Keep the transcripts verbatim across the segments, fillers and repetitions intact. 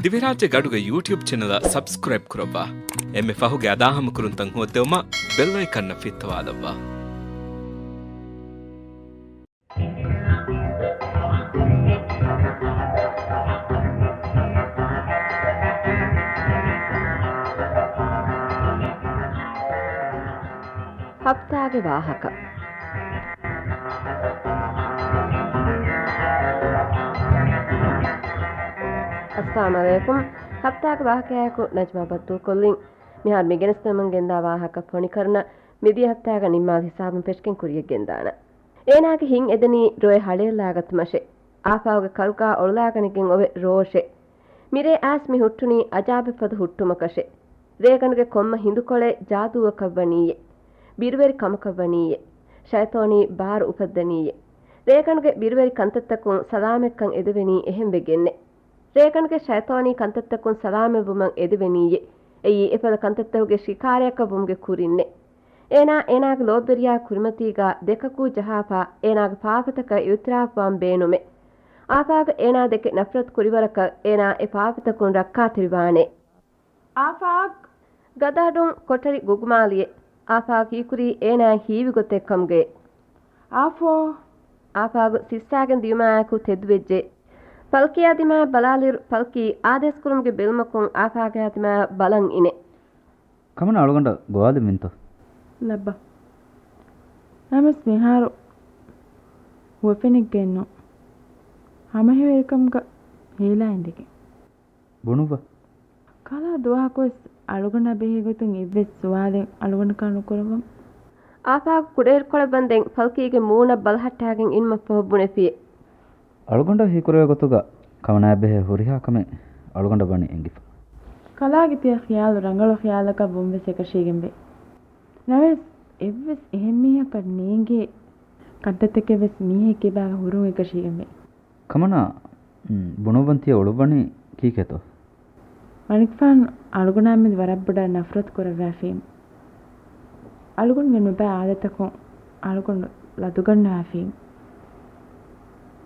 ދިވެހިރާއްޖެ ގަޑުގެ ޔޫޓިއުބް ޗެނަލަށް ސަބްސްކްރައިބް ކުރައްވާ. އެންމެ ފަހުގެ އަދާހަމަކުރުންތައް ހޯއްދެވުމަށް ބެލް އައިކަންއަށް ފިއްތަވާލައްވާ. ހަފްތާގެ ވާހަކަ. އައްސަލާމު ޢަލައިކުމް. ހަފްތާގެ ވާހަކަޔާއެކު ނަޖްމާ ބައްދޫކޮށްލިން. މިހާރު މި ގެނެސްދެމުން ގެންދާ ވާހަކަ ފޮނިކަރުނަ މިދިޔަ ހަފްތާގަ ނިންމާލި ހިސާބުން ފެށިގެން ކުރިޔަށް ގެންދާނަ. އޭނާގެ ހިތް އެދެނީ ރޮއެ ހަޅޭއްލާގަތުމަށެ. އާފާގެ ކަރުގާ އޮޅުލާގަނެގެން އޮވެ ރޯށެ. މިރޭ އާސް މި ހުއްޓުނީ އަޖާބެއްފަދަ ހުއްޓުމަކަށެ. ރޭގަނޑުގެ ކޮންމެ ހިނދުކޮޅެއް ޖާދޫއަކަށްވަނީއޭ. ބިރުވެރި ކަމަކަށްވަނީއޭ. ޝައިޠާނީ ބާރު އުފައްދަނީއޭ. ރޭގަނޑުގެ ބިރުވެރި ކަންތައްތަކުން ސަލާމަތްކަން އެދެވެނީ އެހެންވެގެންނޭ. ރޭގަނޑުގެ ޝައިޠާނީ ކަންތައްތަކުން ސަލާމަތްވުމަށް އެދެވެނީއޭ. އެއީ އެފަދަ ކަންތައްތަކުގެ ޝިކާރަޔަކަށް ވުމުގެ ކުރިންނޭ. އޭނާ އޭނާގެ ލޯބިވެރިޔާ ކުރިމަތީގާ ދެކަކޫ ޖަހާފާ އޭނާގެ ފާފަތަކަށް އިއުތިރާފުވާން ބޭނުމޭ. އާފާގު އޭނާ ދެކެ ނަފްރަތު ކުރިވަރަކަށް އޭނާ އެ ފާފަތަކުން ރައްކާތެރިވާނޭ. އާފާގް ގަދައަޑުން ކޮޓަރި ގުގުމާލިއެ. އާފާގް ހީކުރީ އޭނާ ހީވި ގޮތެއް ކަމުގައި. އާފޯ! އާފާގު ސިއްސާގެން ދިޔުމާއެކު ތެދުވެއްޖެ. ފަލްކީއާ ދިމާއަށް ބަލާލިއިރު ފަލްކީ އާދޭސްކުރުމުގެ ބެލުމަކުން އާފާގާ ދިމާއަށް ބަލަން އިނެ. ކަމަނާ އަޅުގަނޑަށް ގޮވާލެއްވިންތޯ؟ ލައްބަ. ނަމަވެސް މިހާރު ހުވަފެނެއްގައެއްނު. ހަމަހެވެރިކަމުގަ ހޭލާ އިނދެގެން. ބުނުއްވަ. ކަލާ ދުވަހަކުވެސް އަޅުގަނޑާ ބެހޭ ގޮތުން އެއްވެސް ސުވާލެއް އަޅުގަނޑަކާ ނުކުރައްވަން. އާފާގު ކުޑައިރުކޮޅަށް ވަންދެން ފަލްކީގެ މޫނަށް ބަލަހައްޓާގެން އިނުމަށްފަހު ބުނެފި. އަޅުގަނޑަށް ހީކުރެވޭ ގޮތުގަ ކަމަނާއާ ބެހޭ ހުރިހާ ކަމެއް އަޅުގަނޑަށް ވަނީ އެނގިފަ. ކަލާގެ ތިޔަ ޚިޔާލު ރަނގަޅު ޚިޔާލަކަށް ވުންވެސް އެކަށީގެންވޭ. ނަވެސް އެއްވެސް އެހެން މީހަކަށް ނޭނގޭ ކަންތައްތަކެއްވެސް މީހެއް ކިބާގަ ހުރުން އެކަށީގެންވޭ. ކަމަނާ، މް، ބުނުއްވަން ތިޔަ އުޅުއްވަނީ ކީކޭތޯ؟ މަނިކުފާނު އަޅުގަނޑާމެދު ވަރަށްބޮޑަށް ނަފްރަތު ކުރައްވާފީމް. އަޅުގަނޑުގެ ނުބައި އާދަތަކުން އަޅުގަނޑު ލަދުގަންނަވާފީމް.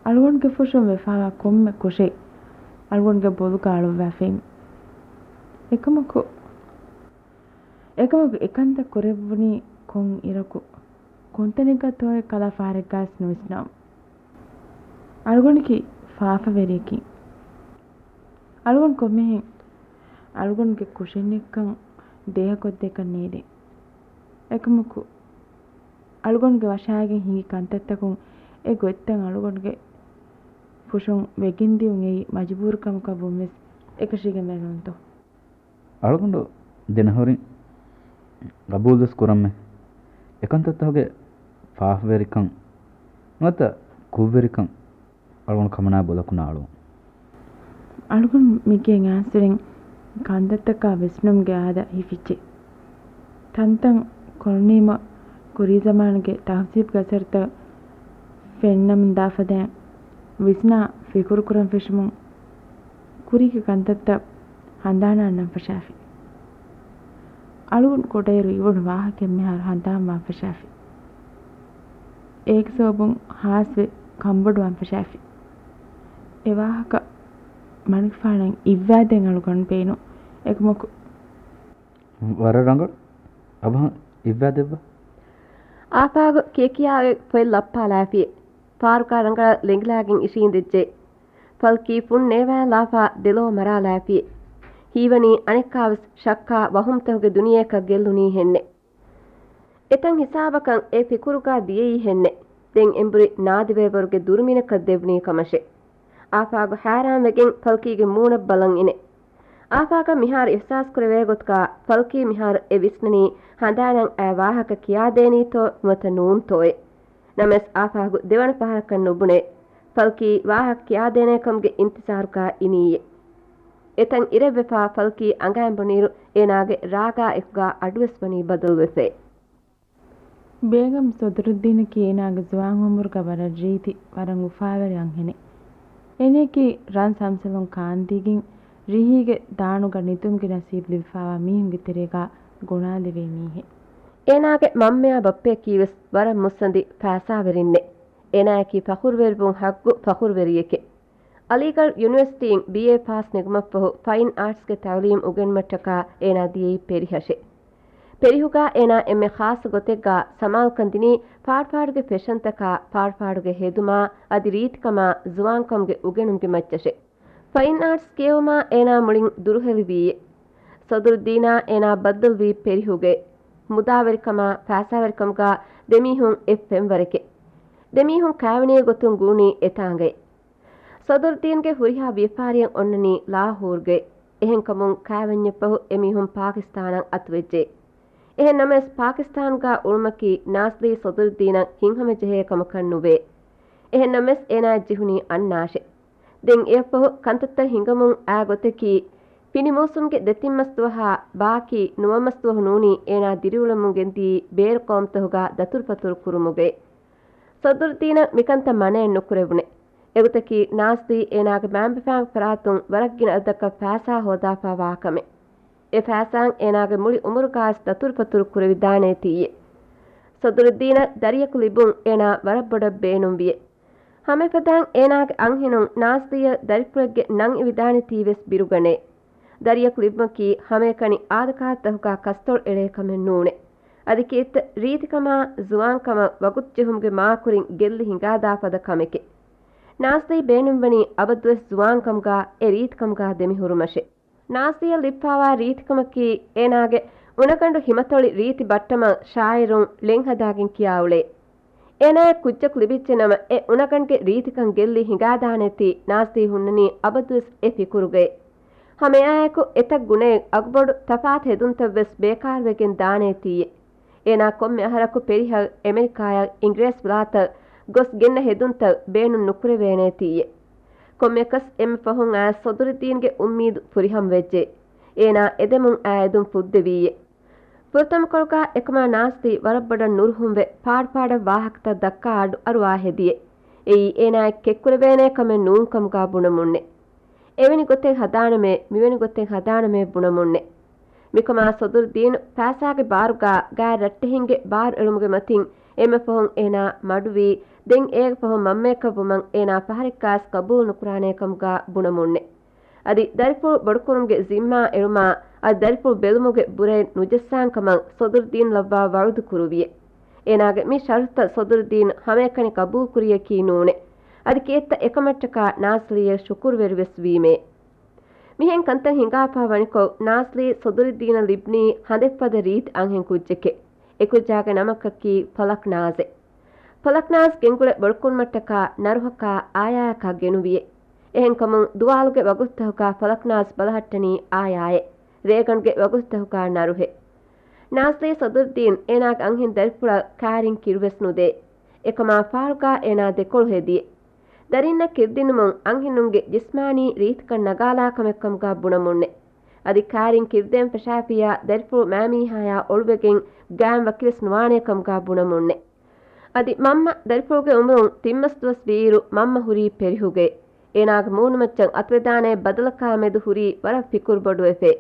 އަޅުގަނޑުގެ ފުށުން ވެފާވާ ކޮންމެ ކުށެއް އަޅުގަނޑުގެ ބޮލުގަ އަޅުއްވާފީމް. އެކަމަކު، އެކަމަކު އެކަންތައް ކުރެއްވުނީ ކޮން އިރަކު، ކޮންތަނެއްގަތޯއޭ ކަލާ ފަހަރެއްގަވެސް ނުވިސްނާ. އަޅުގަނޑަކީ ފާފަވެރިއެކޭ. އަޅުގަނޑު ކޮންމެހެން އަޅުގަނޑުގެ ކުށެއްނެތްކަން ދޭހަކޮށްދޭކަށް ނޭދޭ. އެކަމަކު އަޅުގަނޑުގެ ވަށާގެން ހިނގި ކަންތައްތަކުން އެ ގޮތްތައް އަޅުގަނޑުގެ ފުށުން ވެގެންދިޔުން އެއީ މަޖުބޫރުކަމަކަށް ވުންވެސް އެކަށީގެންވޭ ނޫންތޯ؟ އަޅުގަނޑު ދެނަހުރިން ގަބޫލުވެސް ކުރަންމެ. އެކަންތައްތަކުގެ ފާފަވެރިކަން ނުވަތަ ކުށްވެރިކަން އަޅުގަނޑު ކަމަނާ ބޮލަކު ނާޅުވަން. އަޅުގަނޑު މިގޭ އައިސްވެރިން ކަންތައްތަކާ ވިސްނުމުގެ އާދަ ހިފިއްޖެ. ތަންތަން ކޮޅުނީމަ ކުރީ ޒަމާނުގެ ތަހުޒީބުގެ އަސަރުތައް ފެންނަމުން ދާފަދައިން ވިސްނާ ފިކުރު ކުރަން ފެށުމުން ކުރީގެ ކަންތައްތައް ހަނދާނަށް އަންނަން ފަށާފި. އަޅުގަނޑު ކުޑައިރު އިވުނު ވާހަކައެއް މިހާރު ހަނދާންވާން ފަށާފި. އޭގެ ސަބަބުން ހާސްވެ ކަންބޮޑުވާން ފަށާފި. އެ ވާހަކަ މަނިކުފާނަށް އިއްވާދޭން އަޅުގަނޑު ބޭނުން. އެކަމަކު، ވަރަށް ރަނގަޅު. އަބަހަން އިއްވާދެއްވާ. އާފާގު ކިޔަކިޔާ އޮތް ފޮތް ލައްޕާލާފި. ފާރުގާ ރަނގަޅަށް ލެނގިލާގެން އިށީނދެއްޖެ. ފަލްކީ ފުން ނޭވާލާފާ ދެލޯ މަރާލާފި. ހީވަނީ އަނެއްކާވެސް ޝައްކާ ވަހުމްތަކުގެ ދުނިޔެއަކަށް ގެއްލުނީހެންނެ. އެތަން ހިސާބަކަށް އެ ފިކުރުގާ ދިޔައީހެންނެ. ދެން އެނބުރި ނާދިވެވަރުގެ ދުރުމިނަކަށް ދެވުނީ ކަމަށެ. އާފާގު ހައިރާންވެގެން ފަލްކީގެ މޫނަށް ބަލަން އިނެ. އާފާގަށް މިހާރު އިޙްސާސް ކުރެވޭ ގޮތުގާ ފަލްކީ މިހާރު އެ ވިސްނަނީ ހަނދާނަށް އައި ވާހަކަ ކިޔާދޭނީތޯ ނުވަތަ ނޫންތޯއޭ. ނަމަވެސް އާފާގު ދެވަނަ ފަހަރަކަށް ނުބުނޭ. ފަލްކީ ވާހަކަ ކިޔާދޭނޭ ކަމުގެ އިންތިޒާރުގާ އިނީއޭ. އެތަން އިރެއްވެފާ ފަލްކީ އަނގައިން ބުނިއިރު އޭނާގެ ރާގާ އެކުގާ އަޑުވެސް ވަނީ ބަދަލުވެފައި. ބޭގަމް ސޮދުރުއްދީނަކީ އޭނާގެ ޒުވާން އުމުރުގަ ވަރަށް ރީތި، ވަރަށް އުފާވެރި އަންހެނެއް. އޭނައަކީ ރަން ސަމްސަލުން ކާންދީގެން ރިހީގެ ދާނުގަ ނިދުމުގެ ނަސީބު ލިބިފާވާ މީހުންގެ ތެރޭގާ ގޮނާލެވޭ މީހެއް. އޭނާގެ މަންމަޔާ ބައްޕަޔަކީވެސް ވަރަށް މުއްސަނދި ފައިސާވެރިންނެއް. އޭނާއަކީ ފަޚުރުވެރިވުން ހައްގު ފަޚުރުވެރިއެކެއް. އަލީގަޑް ޔުނިވަރސިޓީން ބީއޭ ޕާސް ނެގުމަށްފަހު ފައިން އާޓްސްގެ ތައުލީމް އުގެނުމަށްޓަކާ އޭނާ ދިޔައީ ޕެރިހަށެ. ޕެރިހުގާ އޭނާ އެންމެ ޚާއްޞަ ގޮތެއްގާ ސަމާލުކަން ދިނީ ފާޑުފާޑުގެ ފެޝަންތަކާ، ފާޑުފާޑުގެ ހެދުމާ، އަދި ރީތިކަމާ، ޒުވާންކަމުގެ އުގެނުމުގެ މައްޗަށެ. ފައިން އާޓްސް ކިޔެވުމާ އޭނާ މުޅިން ދުރުހެލިވީއެ. ސޮދުރުއްދީނާ އޭނާ ބައްދަލުވީ ޕެރިހުގައި. މުދާވެރިކަމާ، ފައިސާވެރިކަމުގާ ދެމީހުން އެއް ފެންވަރެކެ. ދެމީހުން ކާވެނީ ގޮތުން ގޫނީ އެތާނގައި. ސޮދުރުއްދީންގެ ހުރިހާ ވިޔަފާރިއެއް އޮންނަނީ ލާހޫރްގައި. އެހެންކަމުން ކާވެންޏެއް ފަހު އެމީހުން ޕާކިސްތާނަށް އަތުވެއްޖެ. އެހެން ނަމަވެސް ޕާކިސްތާނުގާ އުޅުމަކީ ނާސްލީ ސޮދުރުއްދީނަށް ހިތްހަމަޖެހޭ ކަމަކަށް ނުވޭ. އެހެން ނަމަވެސް އޭނާއަށް ޖެހުނީ އަންނާށެ. ދެން އެއަށްފަހު ކަންތައްތައް ހިނގަމުން އާ ގޮތަކީ، ފިނި މޫސުމްގެ ދެތިން މަސް ދުވަހާ ބާކީ ނުވަ މަސް ދުވަހު ނޫނީ އޭނާ ދިރިއުޅެމުން ގެންދިޔީ ބޭރު ޤައުމުތަކުގާ ދަތުރުފަތުރު ކުރުމުގައި. ސޮދުރުއްދީނަށް މިކަންތައް މަނައެއް ނުކުރެވުނެ. އެގޮތަކީ ނާސްލީ އޭނާގެ މައިންބަފައިންގެ ފަރާތުން ވަރަށް ގިނަ އަދަދަކަށް ފައިސާ ހޯދާފާ ވާކަމެއް. އެ ފައިސާއިން އޭނާގެ މުޅި އުމުރުގާވެސް ދަތުރުފަތުރު ކުރެވިދާނޭތީއެ. ސޮދުރުއްދީނަށް ދަރިޔަކު ލިބުން އޭނާ ވަރަށް ބޮޑަށް ބޭނުންވިއެ. ހަމައެފަދައިން އޭނާގެ އަންހެނުން ނާސްލީއަށް ދަރިފުޅެއްގެ ނަން އިވިދާނެތީވެސް ބިރުގަނޭ. ދަރިޔަކު ލިބުމަކީ ހަމައެކަނި އާދަކާދަތަކުގާ ކަސްތޮޅު އެޅޭ ކަމެއް ނޫނޭ. އަދި ކިއެއްތަ ރީތިކަމާ، ޒުވާންކަމަށް ވަގުތުޖެހުމުގެ މާކުރިން ގެއްލި ހިނގާދާ ފަދަ ކަމެކޭ. ނާސްލީ ބޭނުންވަނީ އަބަދުވެސް ޒުވާންކަމުގާ އެ ރީތިކަމުގާ ދެމިހުރުމަށޭ. ނާސްލީއަށް ލިބިފާވާ ރީތިކަމަކީ އޭނާގެ އުނަގަނޑު ހިމަތޮޅި ރީތި ބައްޓަމަށް ޝާއިރުން ޅެން ހަދާގެން ކިޔާ އުޅޭ. އޭނާއަށް ކުއްޖަކު ލިބިއްޖެ ނަމަ، އެ އުނަގަނޑުގެ ރީތިކަން ގެއްލި ހިނގާދާނެތީ ނާސްލީ ހުންނަނީ އަބަދުވެސް އެ ފިކުރުގައި. ހަމައެއާއެކު އެތައް ގުނައެއް އަގުބޮޑު ތަފާތު ހެދުންތައްވެސް ބޭކާރުވެގެން ދާނޭތީއެ. އޭނާ ކޮންމެ އަހަރަކު ޕެރިހަށް، އެމެރިކާއަށް، އިނގިރޭސިވިލާތަށް ގޮސް ގެންނަ ހެދުންތައް ބޭނުން ނުކުރެވޭނޭތީއެ. ކޮންމެއަކަސް އެންމެ ފަހުން އައިސް ސޮދުރުއްދީންގެ އުއްމީދު ފުރިހަމަވެއްޖެ. އޭނާ އެދެމުން އާ އެދުން ފުއްދެވީއެ. ފުރަތަމަކޮޅުގާ އެކަމާ ނާސްލީ ވަރަށް ބޮޑަށް ނުރުހުންވެ ފާޑުފާޑަށް ވާހަކަތައް ދައްކާ އަޑު އަރުވާ ހެދިއެ. އެއީ އޭނާއަށް ކެތްކުރެވޭނޭ ކަމެއް ނޫން ކަމުގާ ބުނަމުންނެ. އެވެނި ގޮތެއް ހަދާނަމޭ، މިވެނި ގޮތެއް ހަދާނަމޭ ބުނަމުންނެ. މިކަމާ ސޮދުރުއްދީނު ފައިސާގެ ބާރުގާ ގާތް ރައްޓެހިންގެ ބާރު އެޅުމުގެ މަތިން އެންމެ ފަހުން އޭނާ މަޑުވީ، ދެން އޭގެ ފަހުން މަންމައަކަށްވުމަށް އޭނާ ފަހަރެއްގާސް ޤަބޫލު ނުކުރާނޭ ކަމުގާ ބުނަމުންނެ. އަދި ދަރިފުޅު ބޮޑުކުރުމުގެ ޒިންމާ އެޅުމާ، އަދި ދަރިފުޅު ބެލުމުގެ ބުރައެއް ނުޖައްސާން ކަމަށް ސޮދުރުއްދީން ލައްވާ ވަޢުދު ކުރުވިއެ. އޭނާގެ މި ޝަރުތަށް ސޮދުރުއްދީން ހަމައެކަނި ޤަބޫލު ކުރިޔަކީ ނޫނޭ. އަދި ކިއެއްތަ އެކަމަށްޓަކާ ނާސްލީއަށް ޝުކުރުވެރިވެސް ވީމޭ. މިހެން ކަންތައް ހިނގާފާ ވަނިކޮށް، ނާސްލީ ސޮދުރުއްދީނަށް ލިބުނީ ހަނދެއްފަދަ ރީތި އަންހެން ކުއްޖެކޭ. އެ ކުއްޖާގެ ނަމަކަކީ ފަލަކް ނާޒެ. ފަލަކް ނާޒް ގެންގުޅެ ބޮޑުކުރުމަށްޓަކާ ނަރުހަކާ އާޔާއަކާ ގެނުވިއެ. އެހެންކަމުން ދުވާލުގެ ވަގުތުތަކުގާ ފަލަކް ނާޒް ބަލަހައްޓަނީ އާޔާއޭ. ރޭގަނޑުގެ ވަގުތުތަކުގާ ނަރުހޭ. ނާސްލީ ސޮދުރުއްދީން އޭނާގެ އަންހެން ދަރިފުޅަށް ކާރިން ކިރުވެސް ނުދޭ. އެކަމާ ފާރުގާ އޭނާ ދެކޮޅު ހެދިއެ. ދަރިންނަށް ކިރުދިނުމުން އަންހެނުންގެ ޖިސްމާނީ ރީތިކަން ނަގާލާ ކަމެއްކަމުގާ ބުނަމުންނެ. އަދި ކާރިން ކިރުދޭން ފަށާފިއްޔާ ދަރިފުޅު މާމީހާޔާ އޮޅުވެގެން ގާތް ވަކިވެސް ނުވާނޭ ކަމުގާ ބުނަމުންނެ. އަދި މަންމަ ދަރިފުޅުގެ އުމުރުން ތިން މަސް ދުވަސް ވީއިރު މަންމަ ހުރީ ޕެރިހުގައި. އޭނާގެ މޫނުމައްޗަށް އަތުވެދާނޭ ބަދަލަކާ މެދު ހުރީ ވަރަށް ފިކުރު ބޮޑުވެފައި.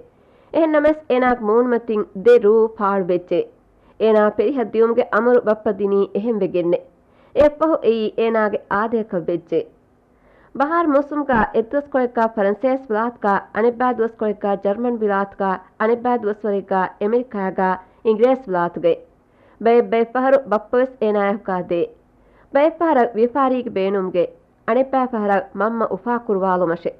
އެހެން ނަމަވެސް އޭނާގެ މޫނުމަތިން ދެ ރޫ ފާޅުވެއްޖެ. އޭނާ ޕެރިހަށް ދިޔުމުގެ އަމުރު ބައްޕަ ދިނީ އެހެންވެގެންނެ. އެއަށްފަހު އެއީ އޭނާގެ އާދަޔަކަށް ވެއްޖެ. ބަހާރު މޫސުމުގާ އެއްދުވަސްކޮޅެއްގާ ފަރަންސޭސި ވިލާތުގާ، އަނެއްބާ ދުވަސްކޮޅެއްގާ ޖަރުމަން ވިލާތުގާ، އަނެއްބާ ދުވަސްވަރެއްގާ އެމެރިކާގާ އިނގިރޭސި ވިލާތުގައި. ބައެއް ބައެއް ފަހަރު ބައްޕަވެސް އޭނާއާއެކުގާ ދޭ. ބައެއް ފަހަރަށް ވިޔަފާރީގެ ބޭނުމުގައި. އަނެއްބައި ފަހަރަށް މަންމަ އުފާކުރުވާލުމަށެ.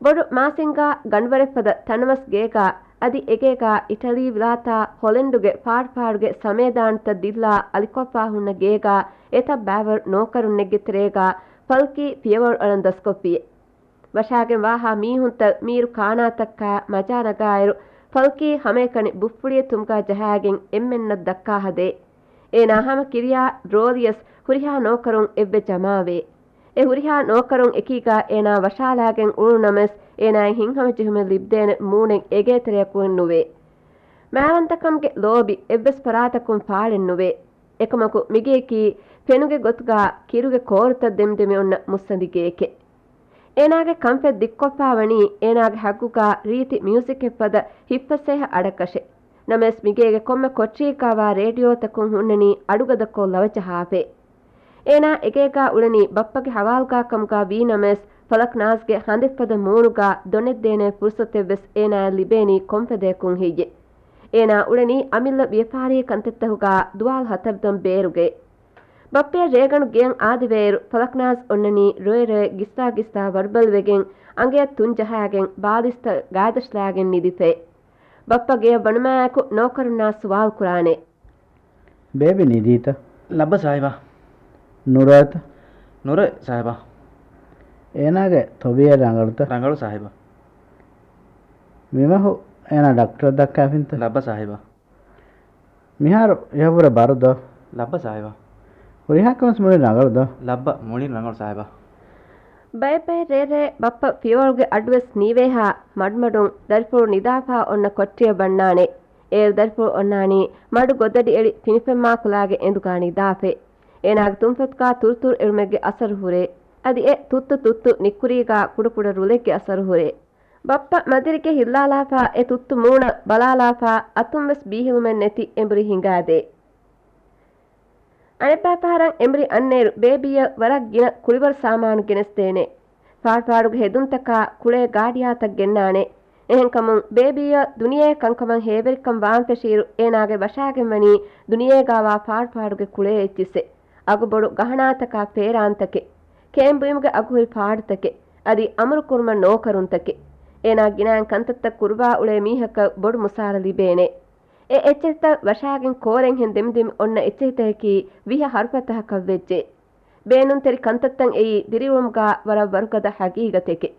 ބޮޑު މާސިންގާ ގަނޑުވަރެއްފަދަ ތަނަވަސް ގޭގާ، އަދި އެގޭގާ އިޓަލީ ވިލާތާ ހޮލެންޑުގެ ފާޑުފާޑުގެ ސަމޭދާނުތައް ދިއްލާ އަލިކޮށްފާ ހުންނަ ގޭގާ އެތައް ބައިވަރު ނޯކަރުންނެއްގެ ތެރޭގާ ފަލްކީ ފިޔަވަޅު އަޅަން ދަސްކޮށްފިއެ. ވަށާގެން ވާހާ މީހުންތައް މީރު ކާނާތައްކާ މަޖާ ނަގާއިރު، ފަލްކީ ހަމައެކަނި ބުއްފުޅިއެއް ތުންގާ ޖަހާގެން އެންމެންނަށް ދައްކާ ހަދޭ. އޭނާ ހަމަ ކިރިޔާ ރޯލިޔަސް ހުރިހާ ނޯކަރުން އެއްވެ ޖަމާވޭ. އެ ހުރިހާ ނޯކަރުން އެކީގާ އޭނާ ވަށާލާގެން އުޅުނަމަސް، އޭނާއަށް ހިތްހަމަޖެހުމެއް ލިބިދޭނެ މޫނެއް އެގޭތެރެއަކުން ނުވޭ. މާވަންތަކަމުގެ ލޯބި އެއްވެސް ފަރާތަކުން ފާޅެއް ނުވޭ. އެކަމަކު މިގެއަކީ ފެނުގެ ގޮތުގާ ކިރުގެ ކޯރުތައް ދެމިދެމި އޮންނަ މުއްސަނދި ގެއެކެ. އޭނާގެ ކަންފަތް ދިއްކޮށްފާވަނީ އޭނާގެ ހައްގުގާ ރީތި މިއުޒިކެއްފަދަ ހިތްފަސޭހަ އަޑަކަށެ. ނަމަވެސް މިގޭގެ ކޮންމެ ކޮޓަރީގާވާ ރޭޑިއޯތަކުން ހުންނަނީ އަޑުގަދަކޮށް ލަވަ ޖަހާފައި. އޭނާ އެގޭގާ އުޅެނީ ބައްޕަގެ ހަވާލުގާކަމުގާ ވީނަމަވެސް، ފަލަކްނާޒްގެ ހަނދެއްފަދަ މޫނުގަ ދޮނެއްދޭނެ ފުރުސަތެއްވެސް އޭނާއަށް ލިބޭނީ ކޮންފަދަޔަކުން ހެއްޔެ؟ އޭނާ އުޅެނީ އަމިއްލަ ވިޔަފާރީ ކަންތައްތަކުގަ ދުވާލު ހަތަރުދަން ބޭރުގައި. ބައްޕަޔަށް ރޭގަނޑު ގެޔަށް އާދެވޭއިރު، ފަލަކްނާޒް އޮންނަނީ ރޮއެ ރޮއެ ގިސްތާ ގިސްތާ ވަރުބަލިވެގެން، އަނގަޔަށް ތުން ޖަހާގެން، ބާލިސްތައް ގާދަށިލާގެން ނިދިފައި. ބައްޕަ ގެޔަށް ވަނުމާއެކު ނޯކަރުންނާ ސުވާލު ކުރާނެ. ބޭބި ނިދީތަ؟ ލައްބަ ސާހިބާ. ނުރައަތަ؟ ނުރަ ސާހިބާ. އޭނާގެ ތޮބީއަތް ރަނގަޅުތަ؟ ރަނގަޅު ސާހިބާ. މިމަހު އޭނާ ޑޮކްޓަރަށް ދައްކާފިންތަ؟ ލައްބަ ސާހިބާ. މިހާރު އެހަށްވުރެ ބަރުދޯ؟ ލައްބަ ސާހިބާ. ހުރިހާ ކަމެސް މުޅިން ރަނގަޅު ދޯ؟ ލައްބަ މުޅިން ރަނގަޅު ސާހިބާ. ބައެއް ބައެއް ރޭ ރޭ ބައްޕަ ފިޔަވަޅުގެ އަޑުވެސް ނީވޭހާ މަޑުމަޑުން ދަރިފުޅު ނިދާފާ އޮންނަ ކޮޓަރިއަށް ބަންނާނެ. އޭރު ދަރިފުޅު އޮންނާނީ މަޑު ގޮދަޑި އެޅި ފިނިފެންމާ ކުލާގެ އެނދުގާ ނިދާފައި. އޭނާގެ ތުންފަތުގާ ތުރުތުރު އެޅުމެއްގެ އަސަރު ހުރޭ. އަދި އެ ތުއްތު ތުއްތު ނިއްކުރީގާ ކުޑަކުޑަ ރުލެއްގެ އަސަރު ހުރޭ. ބައްޕަ މަދިރިގެ ހިއްލާލާފާ އެ ތުއްތު މޫނަށް ބަލާލާފާ އަތުންވެސް ބީހިލުމެއް ނެތި އެނބުރި ހިނގާދޭ. އަނެއްބާ ފަހަރަށް އެނބުރި އަންނައިރު ބޭބީއަށް ވަރަށް ގިނަ ކުޅިވަރު ސާމާނު ގެނެސްދޭނެ. ފާޑުފާޑުގެ ހެދުންތަކާ ކުޅޭ ގާޑިޔާތައް ގެންނާނެ. އެހެންކަމުން ބޭބީއަށް ދުނިޔެ ކަންކަމަށް ހޭވެރިކަން ވާން ފެށިއިރު އޭނާގެ ވަށާގެންވަނީ ދުނިޔޭގާވާ ފާޑުފާޑުގެ ކުޅޭ އެއްޗިއްސެއް. އަގުބޮޑު ގަހަނާތަކާ ފޭރާންތަކެއް. ކޭންބުއިމުގެ އަގުހުރި ފާޑުތަކެއް. އަދި އަމުރުކުރުމަށް ނޯކަރުންތަކެއް. އޭނާ ގިނައިން ކަންތައްތައް ކުރުވާ އުޅޭ މީހަކަށް ބޮޑު މުސާރަ ލިބޭނެ. އެ އެއްޗެތިތައް ވަށާގެން ކޯރެންހެން ދެމިދެމި އޮންނަ އެއްޗެތިތަކަކީ ވިހަ ހަރުފަތަހަކަށް ވެއްޖެ. ބޭނުންތެރި ކަންތައްތައް އެއީ ދިރިއުޅުމުގާ ވަރަށް ވަރުގަދަ ހަގީގަތެކެ.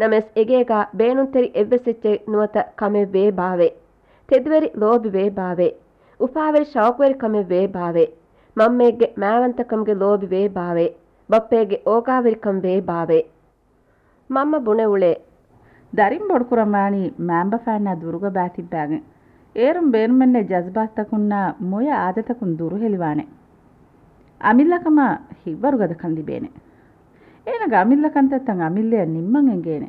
ނަމަވެސް އެގޭގާ ބޭނުންތެރި އެއްވެސް އެއްޗެއް ނުވަތަ ކަމެއް ވޭ ބާވޭ؟ ތެދުވެރި ލޯބި ވޭ ބާވޭ؟ އުފާވެރި ޝައުޤުވެރިކަމެއް ވޭ ބާވޭ؟ މަންމައެއްގެ މާވަންތަކަމުގެ ލޯބި ވޭ ބާވޭ؟ ބައްޕައެއްގެ އޯގާވެރިކަން ވޭ ބާވޭ؟ މަންމަ ބުނެ އުޅޭ. ދަރިން ބޮޑުކުރަން ވާނީ މާންބަފާންނާ ދުރުގަ ބާތިއްބާގެން. އޭރުން ބޭނުމެއްނެތް ޖަޒްބާތުތަކުންނާ މޮޔަ އާދަތަކުން ދުރުހެލިވާނެ. އަމިއްލަކަމަށް ހިތްވަރުގަދަކަން ލިބޭނެ. އޭނަގެ އަމިއްލަ ކަންތައްތައް އަމިއްލަޔަށް ނިންމަން އެނގޭނެ.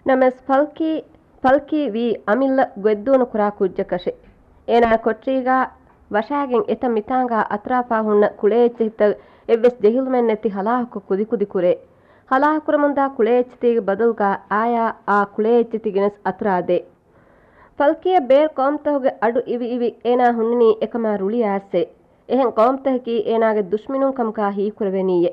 ނަމަވެސް ފަލްކީ، ފަލްކީ ވީ އަމިއްލަ ގޮތްދޫނުކުރާ ކުއްޖަކަށެ. އޭނާ ކޮޓަރީގާ ވަށާގެން އެތައް މިތާނގާ އަތުރާފާ ހުންނަ ކުޅޭ އެއްޗެތިތައް އެއްވެސް ޖެހިލުމެއްނެތި ހަލާކު ކުދިކުދި ކުރޭ. ހަލާކުކުރަމުންދާ ކުޅޭ އެއްޗެތީގެ ބަދަލުގާ އާޔާ އާ ކުޅޭ އެއްޗެތި ގެނެސް އަތުރާދޭ. ފަލްކީއަށް ބޭރު ޤައުމުތަކުގެ އަޑު އިވި އިވި އޭނާ ހުންނަނީ އެކަމާ ރުޅިއައިސް. އެހެން ޤައުމުތަކަކީ އޭނާގެ ދުޝްމިނުން ކަމުގާ ހީކުރެވެނީއޭ.